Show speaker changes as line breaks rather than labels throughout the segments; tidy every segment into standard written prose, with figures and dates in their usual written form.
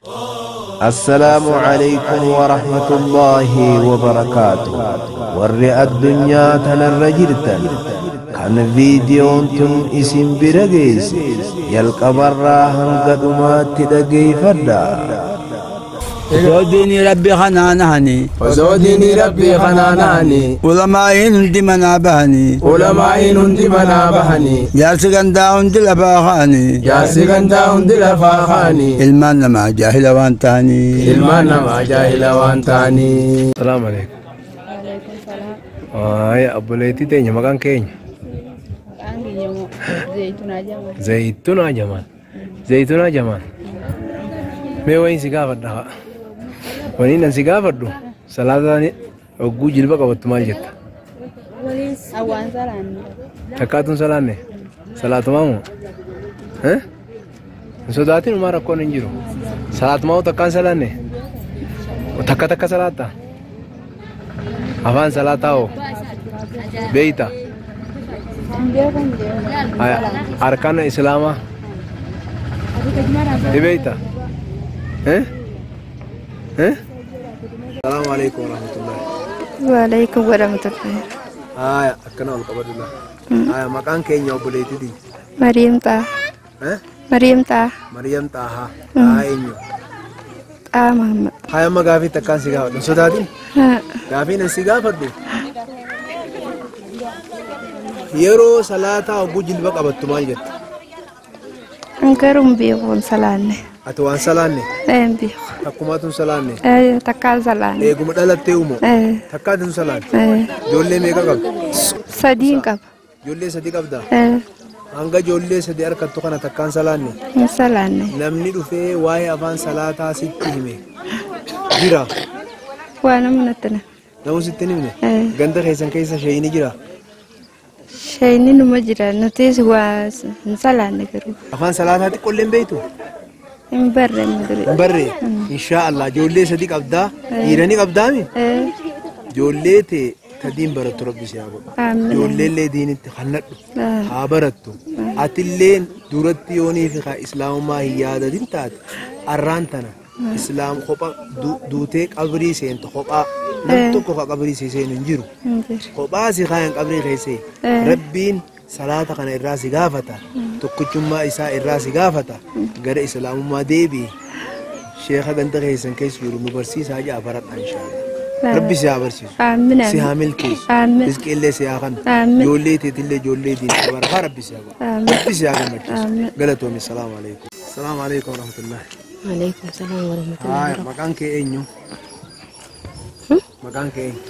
Assalaamu calaykum warahmatullaahi wabarakaatu. Warri addunyaa tanarra jirtan kan viidiyoon tun isin bira geesse, jalqabarraa hanga dhumaatti dhageeyfadhaa.
Osoo diinii Rabbii kanaa nahanii.
Osoo diinii Rabbii kanaa nahanii.
Ulamaa'iin hundi manaa bahanii.
Ulamaa'iin hundi manaa bahanii.
Jaarsi gandaa hundi lafaa ka'anii.
Jaarsi gandaa hundi lafaa ka'anii.
Ilmaan namaa jaahila waan ta'anii.
Ilmaan namaa jaahila waan ta'anii.
Salaamu alaikum.
Waalaikum salaam.
Ay, obboleettii teenya, maqaan keenya?
Maqaan kiyya immoo Zayituunaa Jamal.
Zayituunaa Jamaal. Zayituunaa Jamaal. Mee wayiin si gaafadha. Waniin an si gaafadhu, salaataan hogguu jilba qabattu maal jetta?
Awwaan salaanne.
Takkaatuun salaanne? Salaatumaa moo? Eh? Hin sodaatin, umaa rakkoon hin jiru. Salaatumaa moo takkaan salaanne? Takka takka salaatta? Afaan salaataa hoo? Beeyta?
Hin beekan beekan.
Haya, arkaana islaamaa? Ni beeyta? Eh? Eh? Salaamu alaikum warahmatullahi.
Waalaikum warahmatullahi.
Haya, akkana ol qabadhu. Haya, maqaan keenya, obboleettiiti?
Mariam Xaa.
Eh?
Mariam Xaa.
Maryam Xaahaa. Xaahaa eenyu?
Xaa Muhammad.
Haya, amma gaafii takkaan si gaafadhu. Hin sodaatin?
Haa.
Gaafiin an si gaafadhu. Yeroo salaataa hogguu jilba qabattu maal jetta?
An garuu hin beeku, hin salaanne.
Ati waan salaanne?
Ee, hin beeku.
Takkumaatu hin salaanne?
Ee, takkaan salaanne.
Eeguma dhalattee umo?
Ee.
Takkaatu hin salaanne?
Ee.
Ijoollee meeqa qabda?
Sadiin qaba.
Ijoollee sadi qabda?
Ee.
Hanga ijoollee sadi harkattu kana takkaan salaanne?
Hin salaanne.
Namni dhufee waa'ee afaan salaataa sitti hime jira?
Waa namni natti na.
Namu sitti hin himne?
Ee.
Ganda keessan keessa sheeyini jira?
Shayni numa jira, nutis waa hin salaanne garuu.
Afaan salaataa xiqqoollee hin beektu?
Hin barre amma duri.
Hin barre? Inshaa Allah, ijoollee sadi qabdaa? Dhiira ni qabdaami?
Ee.
Ijoollee tee ta diin barattu Rabbi si haa godhu.
Amiin.
Ijoollee illee diinitti hannadhu.
Haa.
Haa barattu. Atilleen duratti yoonii fi haa islaamummaa hin yaadatin taate, arraan tana islaam kopha duutee qabrii seentu kophaa nam tokko ka qabrii si seenu hin jiru.
Hin jiru.
Kophaa si kaayan qabrii keessee Rabbiin salaata kana irraa si gaafata. Tokkichummaa isaa irraa si gaafata. Gara islaamummaa deebi'i. Sheeka ganda keessan keessa jiru nu barsiisaa jaa baradha, inshaallah. Rabbi si haa barsiisu.
Amiin.
Si haa milkeessu.
Amiin.
Rizqiillee si haa kennu.
Amiin.
Ijoollee teetillee ijoollee diinaa barakaa Rabbi si haa godhu.
Amiin.
Rabbi si haa gammachiisu.
Amiin.
Galatoomi. Salaamu alaikum. Salaamu alaikum warahmatullahi.
Waalaikum salaam warahmatullahi.
Haaya, maqaan kee eenyu? Maqaan kee eenyu?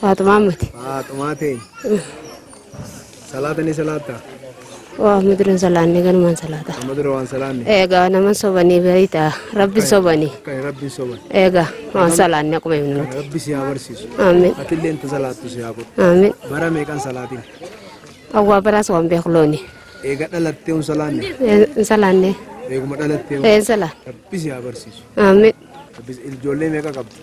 Faatumaa Ammati.
Faaxumaa ta'e. Salaata ni salaattaa?
Waa amma dura hin salaanne, ganumaan salaata.
Amma dura waan salaanne.
Egaa nama sobanii beeyta, Rabbi sobanii.
Kan Rabbiin soban.
Egaa waan salaanne akkuma himnu nuti.
Rabbi si haa barsiisu.
Amiin.
Atillee inta salaattu si haa godhu.
Amiin.
Bara meeqan salaatiin?
Awwaa baraas waan beeku looni.
Eega dhalattee hin salaanne?
Hin salaanne.
Eeguma dhalattee?
Hin salaan.
Rabbi si haa barsiisu.
Amiin.
Rabbi ijoollee meeqa qabdi?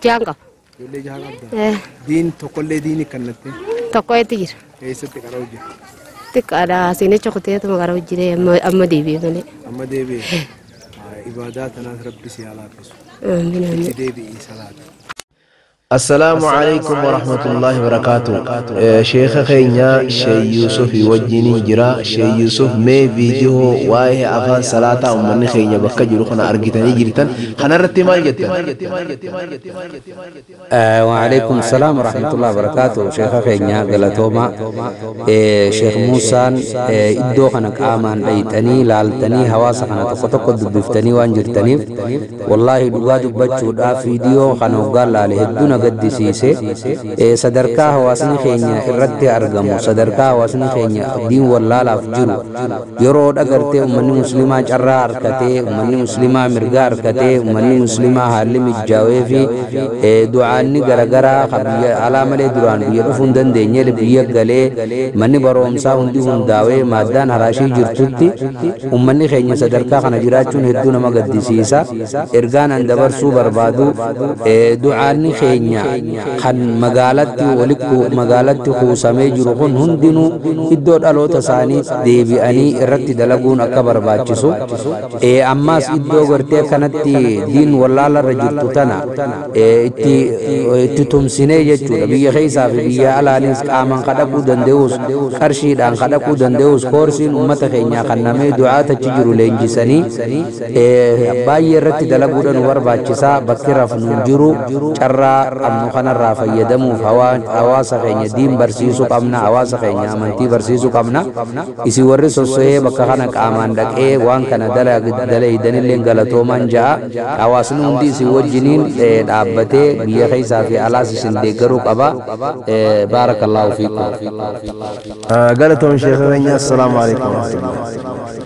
Jaan qaba.
Ijoollee jaha qabda?
Ee.
Diin tokkollee diini kannattee?
Tokko eetti jira.
Eessatti qara'u jira?
Xiqqaadha, siinicha kuteetuma gara hojii amma deebi'e malee.
Amma deebi'e. Ibaadaa tanaas Rabbi si haa laaffisu.
Amiin, amiin.
Itti deebi'ii salaata.
Assalaamu alaikum warahmatullahi wabarakaatu. Sheeka keenya Sheey Yusuf wajjiniin jira. Sheey Yusuf, mee viidiyoo waa'ee afaan salaataa uummanni keenya bakka jiru kana argitanii jirtan kanarratti maal jettan?
وعليكم السلام ورحمة الله وبركاته. شيخ keenya galatooma. Sheekh Muusaan iddoo kana qaamaan dhayxanii laaltanii hawaasa kana tokko tokko dubbiftanii waan jirtaniif, wallaahi dhugaa dubbachuudhaaf viidiyoo kana hoggaan laale hedduu na gaddisiise. Sadarkaa hawaasni keenya irratti argamu, sadarkaa hawaasni keenya diin wallaalaaf jiru, yeroo dhagartee ummanni muslimaa carraa harkatee, ummanni muslimaa mirga harkatee, ummanni muslimaa haalli mijjaawee fi du'aanni garagaraa ka biyya alaa malee duraan biyya dhufuu hin dandeenye biyya galee, manni barumsaa hundi hundaawee, maaddaan haraashii jirtutti ummanni keenya sadarkaa kana jiraachuun hedduu nama gaddisiisa. Ergaan an dabarsuu barbaadu, du'aanni keenya keenya kan magaalatti walitti magaalatti kuusamee jiru kun hundinuu iddoo dhaloota isaanii deebi'anii irratti dalaguun akka barbaachisu, ammaas iddoo gartee kanatti diin wallaalarra jirtu tana itti tumsinee jechuudha. Biyya keessaa fi biyya alaanis qaamaan kadhaquu danda'us, qarshiidhaan kadhaquu danda'us, koorsiin ummata keenyaa kan namee du'aatachi jiru leenjisanii baay'ee irratti dalaguudha nu barbaachisaa. Bakki rafnu hin jiru. Carraa qabnu kanarraa fayyadamuuf hawaasa keenya diin barsiisuu qabna, hawaasa keenya amantii barsiisuu qabna. Isin warri sosso'ee bakka kana qaamaan dhaqee waan kana dalaydanillee galatoomaan ja'a. Hawaasni hundi isin wajjiniin dhaabbatee biyya keessaa fi alaas isin deeggaruu qaba. Baarakallaahu fiikum.
Galatoon sheekha keenya. Assalaamu alaikum warahmatullahi.